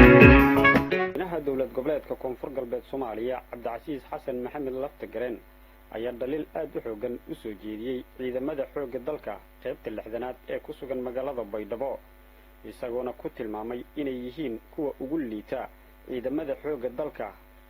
Madaxweynaha Dowlad Goboleedka Koonfur Galbeed Soomaaliya, Cabdicasiis Xasan Maxamed Laftagareen, ayaa dhaliil aad u xooggan u soo jeediyey ciidamada xoogga dalka qaybta 60aad ee ku sugan magaalada Baydhabo, isagoona ku tilmaamay inay yihiin kuwa ugu liita ciidamada xoogga dalka,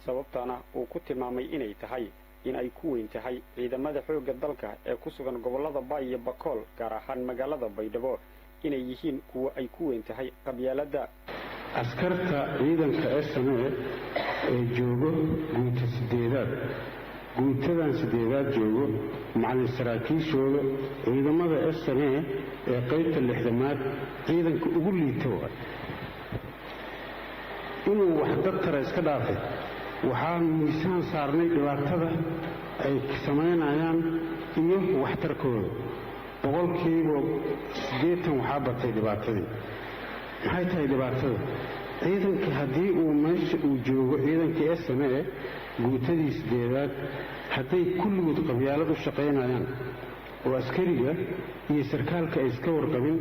sababtana uu ku tilmaamay inay tahay in ay ku weyn tahay ciidamada xoogga dalka ee ku sugan gobollada Baay iyo Bakool, gaar ahaan magaalada Baydhabo, inay yihiin kuwa ay ku weyn tahay qabyaaladda. Askarta ciidanka SNA ee joogo guuta sideedaad, guutadan sideedaad joogo, macalin saraakiishooda, ciidamada SNA ee qaybta 60aad ciidanka ugu liita waay. Inuu wax dad tara iska dhaafay, waxaan miisaan saarnay dhibaatada ay samaynayaan iyo waxtarkooda. 80% waxaa batay dhibaatadii. Maxay tahay dhibaatada? Ciidanka haddii uu meesha uu joogo, ciidankii SNA guutadii sideedaad, hadday kulligood qabyaalad u shaqaynayaan oo askariga iyo sarkaalka ay iska warqabin,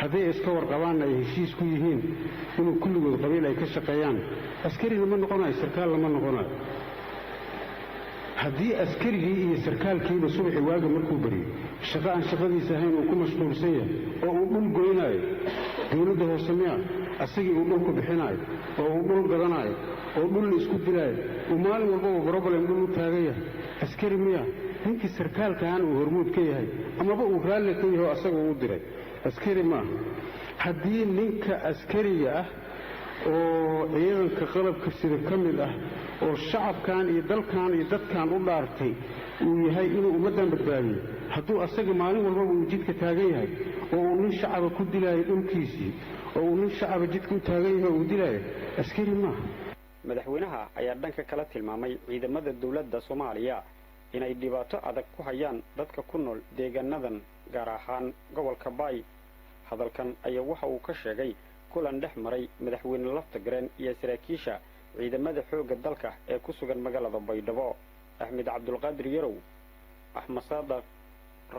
hadday iska warqabaanna ay heshiis ku yihiin inuu kulligood qabiil ay ka shaqeeyaan, askarina ma noqonayo, sarkaal lama noqonayo. Haddii askarigii iyo sarkaalkiiba subaxii waaga markuu baryo shaqo aan shaqadiisa ahayn uu ku mashquulsan yahay oo uu dhul goynaayo, dowladda hoose miya, asagii uu dhulku bixinaayo oo uu dhul gadanaayo oo dhul la isku dilaayo, uu maalin walbaba problem dhul u taagan yahay, askari miya? Ninkii sarkaalkahan uu hormuud ka yahay amaba uu raalli ka yahay oo asaga uu diray, askari maaha. Haddii ninka askariga ah oo ciidanka qalabka sida ka mid ah oo shacabkan iyo dalkan iyo dadkan u dhaartay uu yahay inuu ummaddan badbaadiyo, hadduu asaga maalin walbaba uu jidka taagan yahay oo uu nin shacaba ku dilaayo dhulkiisii, oo uu nin shacaba jidka u taagan yahay oo uu dilaayo, askari maaha. Madaxweynaha ayaa dhanka kala tilmaamay ciidamada dowladda Soomaaliya inay dhibaato adag ku hayaan dadka ku nool deegaanadan, gaar ahaan gobolka Baay. Hadalkan ayaa waxa uu ka sheegay kulan dhex maray Madaxweyne Laftagareen iyo saraakiisha ciidamada xoogga dalka ee ku sugan magaalada Baydhabo. Axmed Cabdulqaadir Yarow, Axmed Saadaq,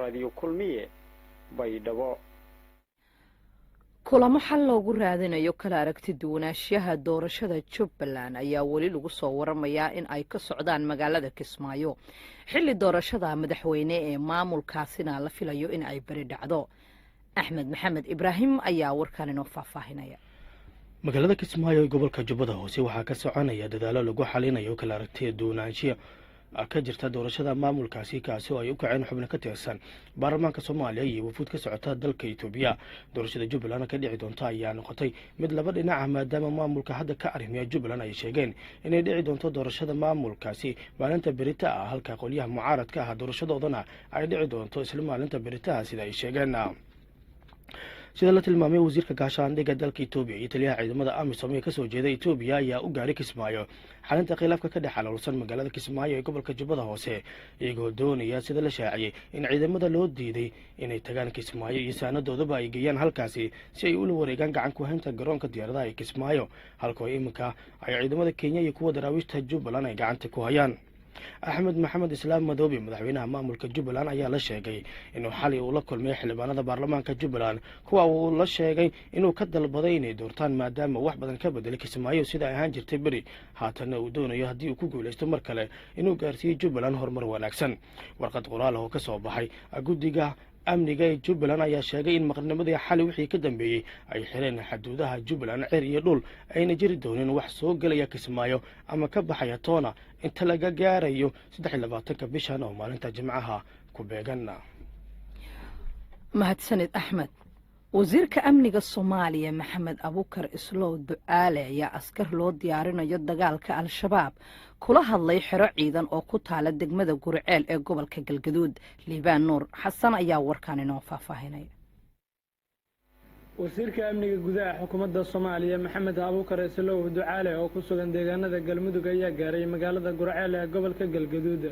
Radio Kulmiye, Baydhabo. Kulamo xal loogu raadinayo kala aragti duwanaanshaha doorashada Jubbaland ayaa weli lagu soo waramayaa in ay ka socdaan magaalada Kismaayo, xilli doorashada madaxweyne ee maamulkaasina la filayo in ay beri dhacdo. Axmed Maxamed Ibraahim ayaa warkan inoo faahfaahinaya. Magaalada Kismaayo ee gobolka Jubbada Hoose waxaa ka soconaya dadaalo lagu xalinayo kala aragti duwanaanshiya ka jirta doorashada maamulkaasi, kaasi oo ay u kaceen xubno ka tirsan baarlamaanka Soomaaliya iyo wafuud ka socota dalka Itoobiya. Doorashada Jubbaland ka dhici doonta ayaa noqotay mid laba dhinaca, maadaama maamulka hadda ka arrimiya Jubbaland ay sheegeen inay dhici doonto doorashada maamulkaasi maalinta berita ah, halka qolyaha mucaaradka ah doorashadoodana ay dhici doonto isla maalinta beritaha, sida ay sheegeen. Sida la tilmaamay, wasiirka gaashaandhigga dalka Itoobiya iyo taliyaha ciidamada AMISOM ee kasoo jeeda Itoobiya ayaa u gaaray Kismaayo xalinta khilaafka ka dhex xaloolsan magaalada Kismaayo ee gobolka Jubbada Hoose, iyagoo doonaya, sida la shaaciyey, in ciidamada loo diiday inay tagaan Kismaayo iyo saanadoodaba ay geeyaan halkaasi si ay ula wareegaan gacan ku haynta garoonka diyaaradaha ee Kismaayo, halkoo iminka ay ciidamada Kenya iyo kuwa Daraawiishta Jubbaland ay gacanta ku hayaan. Axmed Maxamed Islaam Madoobe, madaxweynaha maamulka Jubbaland, ayaa la sheegay inuu xalay uu la kulmay xildhibaanada baarlamaanka Jubbaland, kuwa uu la sheegay inuu ka dalbaday inay doortaan, maadaama wax badan ka bedelay Kismaayo sida ay ahaan jirtay beri, haatanna uu doonayo haddii uu ku guulaysto mar kale inuu gaarsiiyo Jubbaland horumar wanaagsan. Warqad qoraal oo ka soo baxay guddiga amniga ee Jubbaland ayaa sheegay in maqrinimadii xalay wixii ka dambeeyey ay xireen xaduudaha Jubbaland cir iyo dhul, ayna jiri doonin wax soo gelaya Kismaayo ama ka baxaya toona inta laga gaarayo 23-ka bishan oo maalinta Jimcaha ku beegan. Mahadsanid, Axmed. Wasiirka amniga Soomaaliya, Maxamed Abuukar Islow Ducaale, ayaa askar loo diyaarinayo dagaalka Al-Shabaab kula hadlay xero ciidan oo ku taala degmada Guriceel ee gobolka Galgaduud. Liibaan Nuur Xasan ayaa warkan inoo faahfaahinaya. Wasiirka amniga gudaha xukuumadda Soomaaliya, Maxamed Abuukar Islow Ducaale, oo ku sugan deegaanada Galmudug, ayaa gaaray magaalada Gurceel ee gobolka Galgaduud,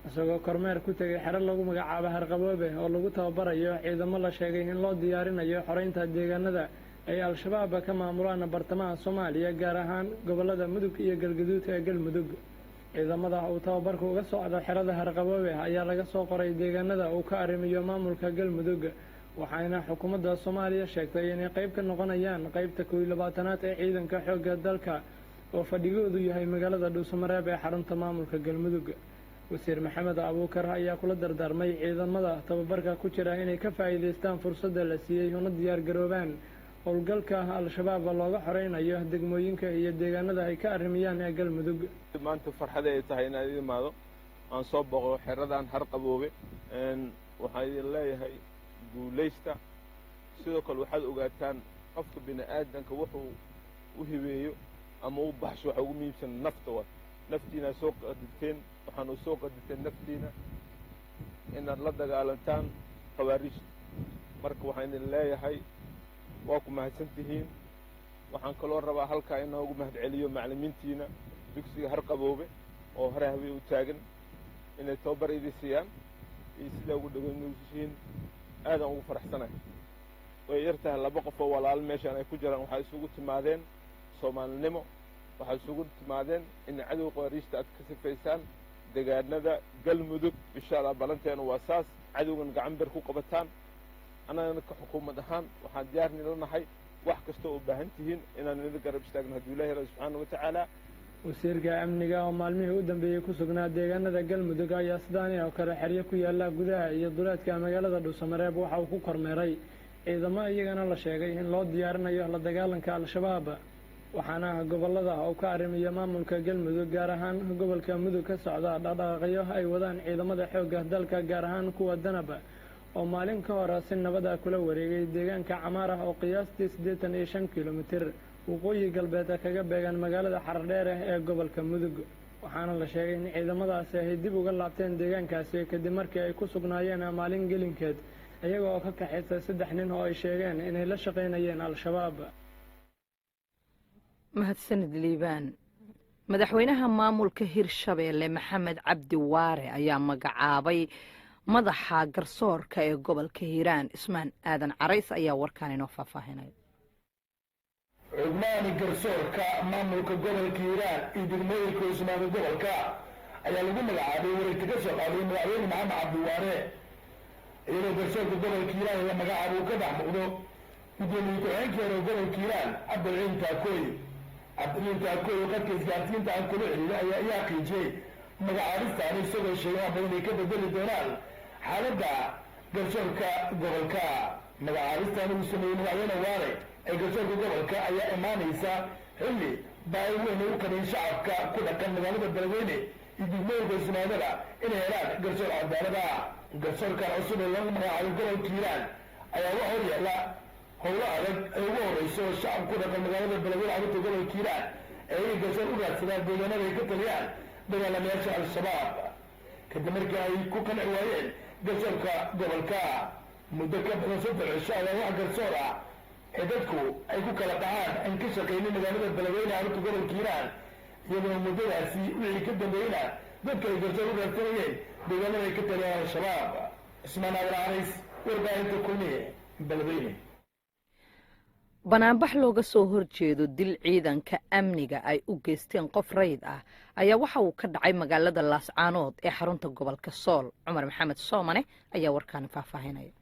isagoo kormeer ku tegay xero lagu magacaabo Harqaboobe oo lagu tababarayo ciidamo la sheegay in loo diyaarinayo xoreynta deegaanada ay Al-Shabaab ka maamulaan bartamaha Soomaaliya, gaar ahaan gobolada Mudug iyo Galgaduud ee Galmudug. Ciidamada uu tababarku uga socdo xerada Harqaboobe ayaa laga soo qoray deegaanada uu ka arrimiyo maamulka Galmudug, waxayna xukuumadda Soomaaliya sheegtay inay qayb ka noqonayaan qaybta 21aad ee ciidanka xoogga dalka oo fadhigoodu yahay magaalada Dhuusamareeb ee xarunta maamulka Galmudug. Wasiir Maxamed Abuukar ayaa kula dardaarmay ciidamada tababarka ku jira inay ka faa'iidaystaan fursadda la siiyey, una diyaar garoobaan howlgalka Al-Shabaab looga xoreynayo degmooyinka iyo deegaanada ay ka arrimiyaan ee Galmudug. Maanta farxada ay tahay inaan idin imaado, aan soo boqo xeradan Harqaboobe. Waxaan idin leeyahay guulaysta. Sidoo kale waxaad ogaataan, qofka bini aadanka wuxuu u hibeeyo ama u baxsho waxa ugu muhiimsan nafta. Waa naftiinaa soo qadibteen, waxaan u soo qadibteen naftiina inaad la dagaalantaan khawaariijta. Marka waxaan idin leeyahay waa ku mahadsan tihiin. Waxaan kaloo rabaa halkaa inoogu mahadceliyo macallimiintiina dugsiga Harqaboobe oo hore habeen u taagan inay tababar idin siiyaan iyo sidaa ugu dhaganushiin. Aadaan ugu faraxsanahay. Way yar tahay laba qof oo walaalo meeshaan ay ku jiraan. Waxaa isugu timaadeen Soomaalinimo, waxaa isugu timaadeen in cadowga khawaariijta aad ka sifaysaan deegaanada Galmudug. Insha Allah balanteenu waa saas, cadowgan gacan bir ku qabataan. Annagana ka xukuumad ahaan waxaan diyaar nila nahay wax kasta oo baahan tihiin inaan nila garab istaagno, hadduu Ilahi rabi subxaana wa tacaala. Wasiirka amniga oo maalmihii u dambeeyey ku sugnaa deegaanada Galmudug ayaa sidaani oo kale xeryo ku yaala gudaha iyo duleedka magaalada Dhuusamareeb waxa uu ku kormeeray ciidamo iyagana la sheegay in loo diyaarinayo la dagaalanka Al-Shabaab, waxaana gobolada uu ka arrimiyo maamulka Galmudug, gaar ahaan gobolka Mudug, ka socda dhaqdhaqaaqyo ay wadaan ciidamada xoogga dalka, gaar ahaan kuwa Danab oo maalin ka hor si nabada kula wareegay deegaanka Camaar ah oo qiyaastii 85 kilomitir waqooyi galbeed kaga beegan magaalada Xardheere ee gobolka Mudug. Waxaana la sheegay in ciidamadaasi ay dib uga laabteen deegaankaasi kadib markii ay ku sugnaayeen maalin gelinkeed, iyaga oo ka kaxaysay saddex nin oo ay sheegeen inay la shaqaynayeen Al-Shabaab. Mahadsanid, Liibaan. Madaxweynaha maamulka Hirshabeelle Maxamed Cabdi Waare ayaa magacaabay madaxa garsoorka ee gobolka Hiiraan. Ismaan Aadan Carays ayaa warkaan inoo faahfaahinay. Xubnaani garsoorka maamulka gobolka Hiiraan iyo degmooyinka cusmaanka gobolka ayaa lagu magacaabay wareegta ka soo qaaday madaxweyne Maxamed Cabdiwaare, iyadoo garsoorka gobolka Hiiraan la magacaabo uu ka dhex muuqdo gudoomiye ku-xigeenkii hore gobolka Hiiraan, Cabdilciin Taakooy. Cabdilciin Taakooy oo qadka isgaarsiinta aan kula xiriiray ayaa qiijiyey magacaabistaani, isagoo sheegay wax badan ay ka bedeli doonaan xaaladda garsoorka gobolka. Magacaabistan uu sameeyey madaxweyne Waare ee garsoorka gobolka ayaa imaanaysa xilli baahi weyn ay u qabeen shacabka ku dhaqan magaalada Beledweyne iyo degmooyinka cusmaanada inay helaan garsoor cadaalad ah. Garsoorkan cusub ee lagu magacaabay gobolka Hiiraan ayaa wax hor yaalla howlo adag ay ugu horeyso shacabka ku dhaqan magaalada Beledweyne, carruurta gobolka Hiiraan ee inay garsoor u raadsadaan deegaanada ay ka taliyaan dagaalamayaasha Al-Shabaab, kadib markii ay ku qanci waayeen garsoorka gobolka. Muddo ka badan 30 cisho ayaa wax garsoor ah ee dadku ay ku kala dhacaan aan ka shaqaynin magaalada Beledweyne, carruurta gobolka Hiiraan, iyadoo muddadaasi wixii ka dambeeyena dadka ay garsoor u raadsanayeen deegaanada ay ka taliyaan Al-Shabaab. Cismaan Aadan Carays, warbaahinta Kulmiye, Beledweyne. Banaanbax looga soo horjeedo dil ciidanka amniga ay u geysteen qof rayid ah ayaa waxa uu ka dhacay magaalada Laascaanood ee xarunta gobolka Sool. Cumar Maxamed Soomane ayaa warkaani faahfaahinaya.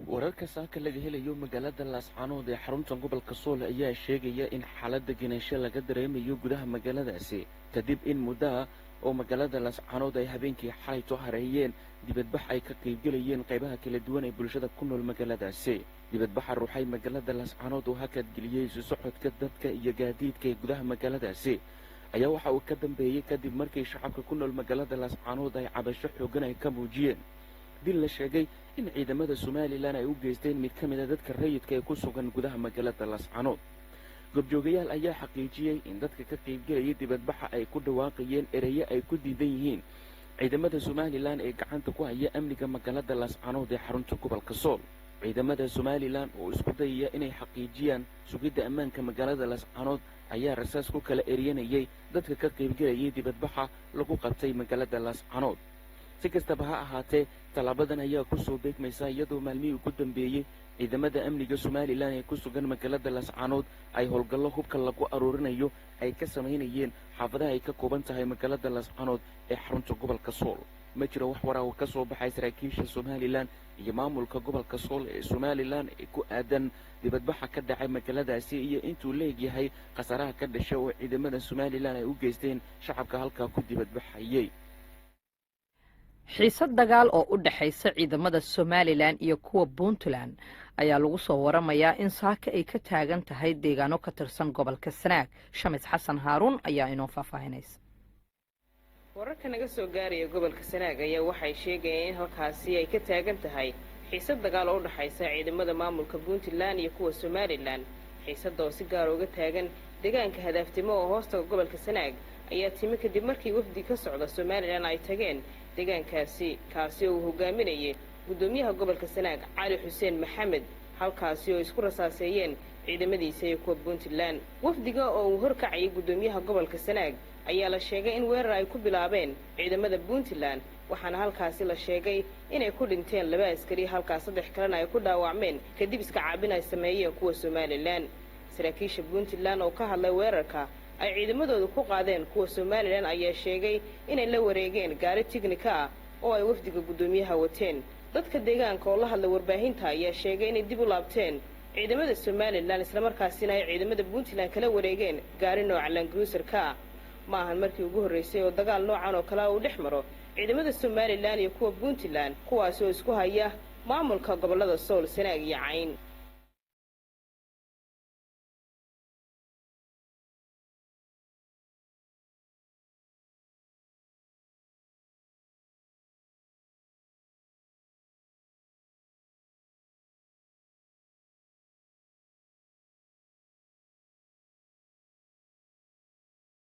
Wararka saaka laga helayo magaalada Laascaanood ee xarunta gobolka Sool ayaa sheegaya in xaaladda degenaansho laga dareemayo gudaha magaaladaasi, kadib in muddaha oo magaalada Laascaanood ay habeenkii xalayto hareeyeen dibadbax ay ka qaybgelayeen qaybaha kala duwan ee bulshada ku nool magaaladaasi. Dibadbaxa ruuxay magaalada Laascaanood oo hakadgeliyey isu socodka dadka iyo gaadiidka ee gudaha magaaladaasi ayaa waxa uu ka dambeeyey kadib markii shacabka ku nool magaalada Laascaanood ay cabasho xooggan ay ka muujiyeen dil la sheegay in ciidamada Somaliland ay u geysteen mid ka mid a dadka rayidka ee ku sugan gudaha magaalada Laascaanood. Goobjoogayaal ayaa xaqiijiyey in dadka ka qaybgelayay dibadbaxa ay ku dhawaaqayeen ereyo ay ku diidan yihiin ciidamada Somaliland ee gacanta ku haya amniga magaalada Laascaanood ee xarunta gobolka Sool. Ciidamada Somaliland oo isku dayaya inay xaqiijiyaan sugidda ammaanka magaalada Laascaanood ayaa rasaas ku kala eryanayay dadka ka qaybgelayay dibadbaxa lagu qabtay magaalada Laascaanood. Si kastaba ha ahaatee, tallaabadan ayaa kusoo beegmaysa iyadoo maalmihii ugu dambeeyey ciidamada amniga Somaliland ee ku sugan magaalada Laascaanood ay howlgallo hubka lagu aruurinayo ay ka samaynayeen xaafadaha ay ka kooban tahay magaalada Laascaanood ee xarunta gobolka Sool. Ma jiro wax waraa oo ka soo baxay saraakiisha Somaliland iyo maamulka gobolka Sool ee Somaliland ee ku aadan dibadbaxa ka dhacay magaaladaasi iyo intuu leegyahay khasaaraha ka dhashay oo ciidamada Somaliland ay u geysteen shacabka halkaa ku dibadbaxayay. Xiisad dagaal oo u dhexaysa ciidamada Somaliland iyo kuwa Puntland ayaa lagu soo waramayaa in saaka ay ka taagan tahay deegaano ka tirsan gobolka Sanaag. Shamis Xasan Haaruun ayaa inoo faahfaahinaysa. Wararka naga soo gaaraya gobolka Sanaag ayaa waxay sheegayeen in halkaasi ay ka taagan tahay xiisad dagaal oo u dhexaysa ciidamada maamulka Puntland iyo kuwa Somaliland. Xiisadda oo si gaara uga taagan deegaanka Hadaaftimo oo hoostaga gobolka Sanaag ayaa timi kadib markii wafdi ka socda Somaliland ay tageen deegaankaasi, kaasi oo uu hogaaminayay guddoomiyaha gobolka Sanaag, Cali Xuseen Maxamed, halkaasi oo isku rasaaseeyeen ciidamadiisa iyo kuwa Puntland. Wafdiga oo uu horkacayay guddoomiyaha gobolka Sanaag ayaa la sheegay in weerar ay ku bilaabeen ciidamada Puntland, waxaana halkaasi la sheegay inay ku dhinteen laba askari, halkaas saddex kalena ay ku dhaawacmeen kadib iska caabin ay sameeyeen kuwa Somaliland. Saraakiisha Puntland oo ka hadlay weerarka ay ciidamadooda ku qaadeen kuwa Somaliland ayaa sheegay inay la wareegeen gaari tignika ah oo ay wafdiga guddoomiyaha wateen. Dadka deegaanka oo la hadlay warbaahinta ayaa sheegay inay dib u laabteen ciidamada Somaliland, islamarkaasina ay ciidamada Puntland kala wareegeen gaari nooca Land Cruiser-ka ah. Ma ahan markii ugu horraysay oo dagaal noocan oo kale uu dhex maro ciidamada Somaliland iyo kuwa Puntland, kuwaasi oo isku haya maamulka gobollada Sool, Sanaag iyo Cayn.